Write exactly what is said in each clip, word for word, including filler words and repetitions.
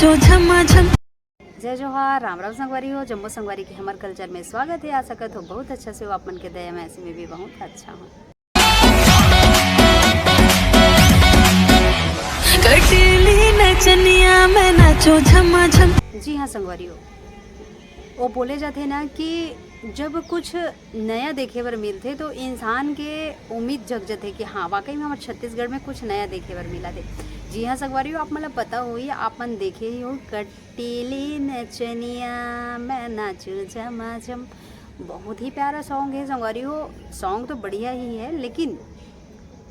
तो झमाझम। जय जोहार, राम राम संगवारी हो, जम्मो संगवारी के हमर कल्चर में स्वागत है। आशा करत हो बहुत अच्छा से हो, आप मन के दया में ऐसे में भी बहुत अच्छा हो। कटेली नचनिया में नाचो झमाझम। जी हाँ संगवारी हो, वो बोले जाते ना कि जब कुछ नया देखे बर मिलथे तो इंसान के उम्मीद जग जथे कि हाँ, वाकई में हमर छत्तीसगढ़ में कुछ नया देखे बर मिला थे। जी हाँ संगवारी हो, आप मन ला पता होही, आप मन देखे ही हो, कटेली नचनिया मैं नाचू झमाझम। बहुत ही प्यारा सॉन्ग है संगवारी हो। सॉन्ग तो बढ़िया ही है, लेकिन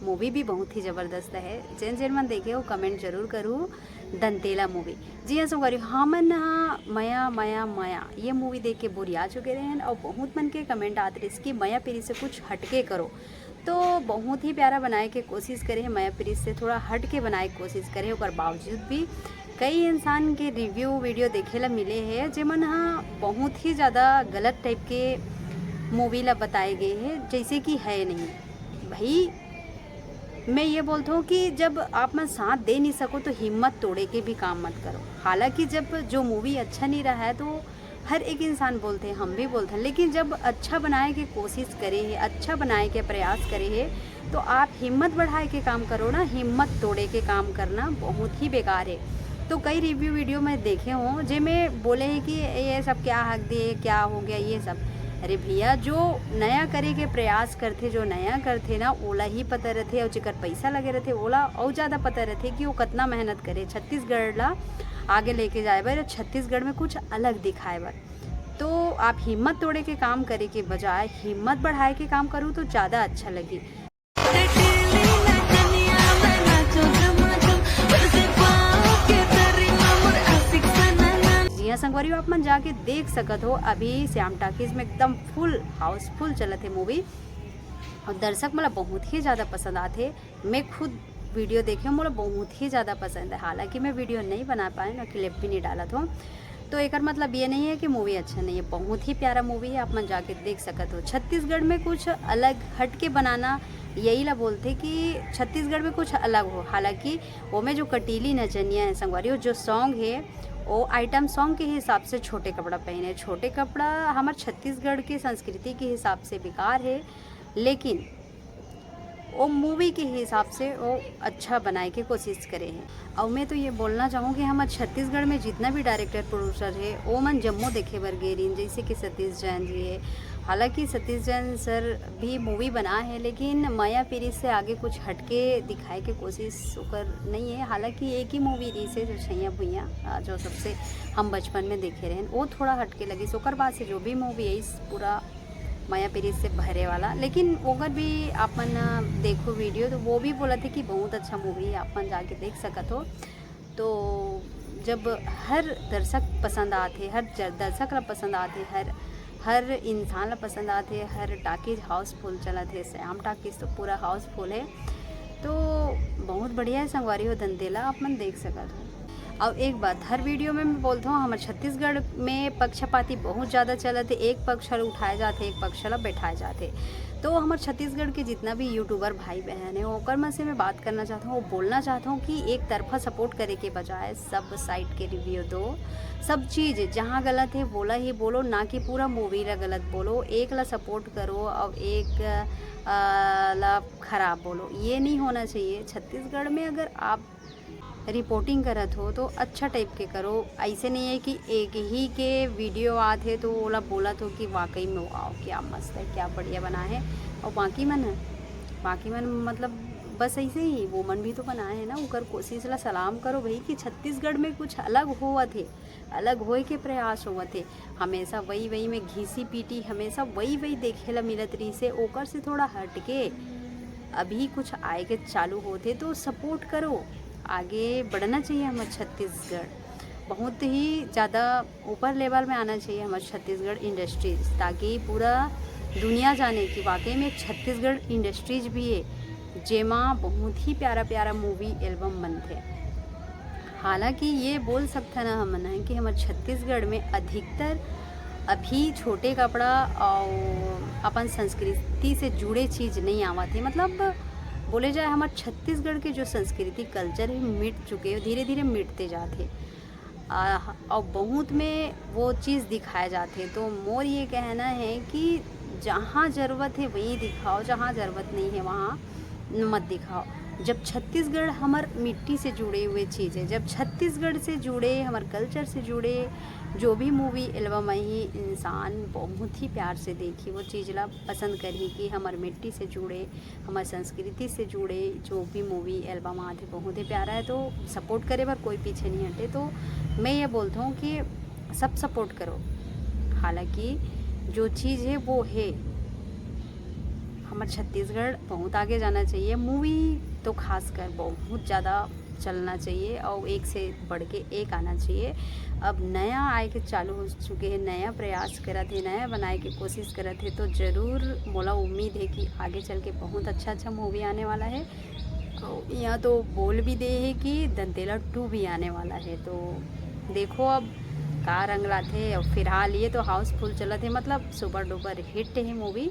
मूवी भी बहुत ही जबरदस्त है। जेन जेन मन देखे हो, कमेंट जरूर करू। दंतेला मूवी। जी हाँ संगवारी, हमन ह मया मया मया ये मूवी देख के बोरिया चुके रहेन और बहुत मन के कमेंट आत रहिस कि मया पीरी से कुछ हटके करो। तो बहुत ही प्यारा बनाए के कोशिश करे है, मया पीरी से थोड़ा हट के बनाए के कोशिश करे है। ओकर बावजूद भी कई इंसान के रिव्यू वीडियो देखे ला मिले है, जेमन ह बहुत ही ज़्यादा गलत टाइप के मूवी ला बताए गए है, जैसे कि है नहीं। भाई, मैं ये बोलता हूँ कि जब आप मन साथ दे नहीं सको तो हिम्मत तोड़े के भी काम मत करो। हालांकि जब जो मूवी अच्छा नहीं रहा है तो हर एक इंसान बोलते हैं, हम भी बोलते हैं, लेकिन जब अच्छा बनाए के कोशिश करे है, अच्छा बनाए के प्रयास करे है, तो आप हिम्मत बढ़ाए के काम करो ना, हिम्मत तोड़े के काम करना बहुत ही बेकार है। तो कई रिव्यू वीडियो में देखे हों जेमे बोले हैं कि ये सब क्या हक दिए, क्या हो गया ये सब। अरे भैया, जो नया करे के प्रयास करथे, जो नया करथे ना, ओला ही पता रथे, और जेकर पैसा लगे रथे ओला और ज़्यादा पता रथे कि वो कितना मेहनत करे छत्तीसगढ़ ला आगे लेके जाए बर, छत्तीसगढ़ में कुछ अलग दिखाए बर। तो आप हिम्मत तोड़े के काम करे के बजाय हिम्मत बढ़ाए के काम करूँ तो ज़्यादा अच्छा लगी। जी हाँ संगवारी, आप मन जाके देख सकत हो, अभी श्याम टाकीज में एकदम फुल हाउसफुल चलत है मूवी और दर्शक मन ला बहुत ही ज़्यादा पसंद आथे। मैं खुद वीडियो देखे, मोला बहुत ही ज़्यादा पसंद है। हालांकि मैं वीडियो नहीं बना पाए, मैं क्लिप भी नहीं डालत हूँ, तो एकर मतलब ये नहीं है कि मूवी अच्छा नहीं है। बहुत ही प्यारा मूवी है, आप मन जाके देख सकत हो। छत्तीसगढ़ में कुछ अलग हट के बनाना, यही ला बोलथे कि छत्तीसगढ़ में कुछ अलग हो। हालांकि वो में जो कटीली नचनिया है संगवारी, वो जो सॉन्ग है, वो आइटम सॉन्ग के हिसाब से छोटे कपड़ा पहने। छोटे कपड़ा हमार छत्तीसगढ़ के संस्कृति के हिसाब से बेकार है, लेकिन वो मूवी के हिसाब से वो अच्छा बनाए के कोशिश करे हैं। और मैं तो ये बोलना चाहूँ कि हमारे छत्तीसगढ़ में जितना भी डायरेक्टर प्रोड्यूसर है, वो मन जम्मो देखे बर गे रहिन, जैसे कि सतीश जैन जी है। हालांकि सतीश जैन सर भी मूवी बना है, लेकिन मया पीरी से आगे कुछ हटके दिखाए के कोशिश ओकर नहीं है। हालांकि एक ही मूवी रही से जो छैया भुइया, जो सबसे हम बचपन में देखे रहे, वो थोड़ा हटके लगी। ओकर बाद से जो भी मूवी आई, पूरा मया पीरी से भरे वाला। लेकिन ओकर भी आप मन देखो वीडियो, तो वो भी बोलत है कि बहुत अच्छा मूवी है, आप मन जाके देख सकत हो। तो जब हर दर्शक पसंद आथे, हर ज-, दर्शक ला पसंद आथे, हर हर इंसान ला पसंद आथे, हर टाकीज हाउसफुल चलत है। श्याम टाकीज तो पूरा हाउसफुल है, तो बहुत बढ़िया है संगवारी हो, दंतेला आप मन देख सकत हो। और एक बात, हर वीडियो में मैं बोलता हूँ, हमारे छत्तीसगढ़ में पक्षपाती बहुत ज़्यादा चलत है, एक पक्ष ला उठाए जाते, एक पक्ष ला बैठाए जाते। तो हमारे छत्तीसगढ़ के जितना भी यूट्यूबर भाई बहन है, ओकर मन से मैं बात करना चाहता हूँ, वो बोलना चाहता हूँ कि एक तरफा सपोर्ट करे के बजाय सब साइड के रिव्यू दो। सब चीज़ जहाँ गलत है, वोला ही बोलो, ना कि पूरा मूवी ला गलत बोलो। एक ला सपोर्ट करो और एक, अ, ला खराब बोलो, ये नहीं होना चाहिए। छत्तीसगढ़ में अगर आप रिपोर्टिंग करत हो तो अच्छा टाइप के करो। ऐसे नहीं है कि एक ही के वीडियो आत है तो ओला बोलत हो कि वाकई में वाओ, क्या मस्त है, क्या बढ़िया बना है। और बाकी मन है, बाकी मन मतलब बस ऐसे ही, वो मन भी तो बनाए है ना, ओकर कोशिश ला सलाम करो भाई कि छत्तीसगढ़ में कुछ अलग होवत है, अलग होए के प्रयास होवत है। हमेशा वही वही में घिसी पीटी, हमेशा वही वही देखे ला मिलत रहिसे, ओकर से थोड़ा हट के अभी कुछ आए के चालू होथे तो सपोर्ट करो। आगे बढ़ना चाहिए हमार छत्तीसगढ़, बहुत ही ज़्यादा ऊपर लेवल में आना चाहिए हमार छत्तीसगढ़ इंडस्ट्रीज, ताकि पूरा दुनिया जाने कि वाकई में एक छत्तीसगढ़ इंडस्ट्रीज भी है, जेमा बहुत ही प्यारा प्यारा मूवी एल्बम बनथे। हालांकि ये बोल सकथन हमन ह कि हमर छत्तीसगढ़ में अधिकतर अभी छोटे कपड़ा और अपन संस्कृति से जुड़े चीज़ नहीं आवत हे। मतलब बोले जाए, हमर छत्तीसगढ़ के जो संस्कृति कल्चर हे, मिट चुके हे, धीरे धीरे मिटते जात हे। आ, और बहुत में वो चीज़ दिखाया जाते हैं। तो मोर ये कहना है कि जहाँ ज़रूरत है वहीं दिखाओ, जहाँ ज़रूरत नहीं है वहाँ मत दिखाओ। जब छत्तीसगढ़ हमार मिट्टी से जुड़े हुए चीज़ है, जब छत्तीसगढ़ से जुड़े, हमार कल्चर से जुड़े जो भी मूवी एल्बम आई, इंसान बहुत ही प्यार से देखी, वो चीज़ ला पसंद करही कि हमार मिट्टी से जुड़े, हमार संस्कृति से जुड़े जो भी मूवी एल्बम आथे, बहुत ही प्यारा है। तो सपोर्ट करे बर कोई पीछे नहीं हटे। तो मैं ये बोलता हूँ कि सब सपोर्ट करो। हालांकि जो चीज़ है वो है, हमार छत्तीसगढ़ बहुत आगे जाना चाहिए। मूवी तो खासकर बहुत ज़्यादा चलना चाहिए और एक से बढ़ के एक आना चाहिए। अब नया आए के चालू हो चुके हैं, नया प्रयास करत है, नया बनाए के कोशिश करत है। तो ज़रूर मोला उम्मीद है कि आगे चल के बहुत अच्छा अच्छा मूवी आने वाला है। और यहाँ तो बोल भी दे है कि दंतेला टू भी आने वाला है। तो देखो अब का रंग लाथे। अब फिलहाल ये तो हाउसफुल चलत है, मतलब सुपर डुपर हिट है मूवी।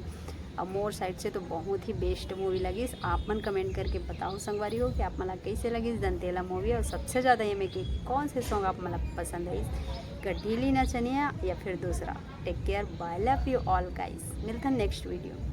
अब मोर साइड से तो बहुत ही बेस्ट मूवी लगिस। आप मन कमेंट करके बताओ संगवारी हो कि आप मन ला कैसे लगिस दंतेला मूवी, और सबसे ज़्यादा ये में कि कौन से सॉन्ग आप मन ला पसंद है, गठीली नचनिया या फिर दूसरा। Take care, bye, love you all guys, मिलता नेक्स्ट वीडियो।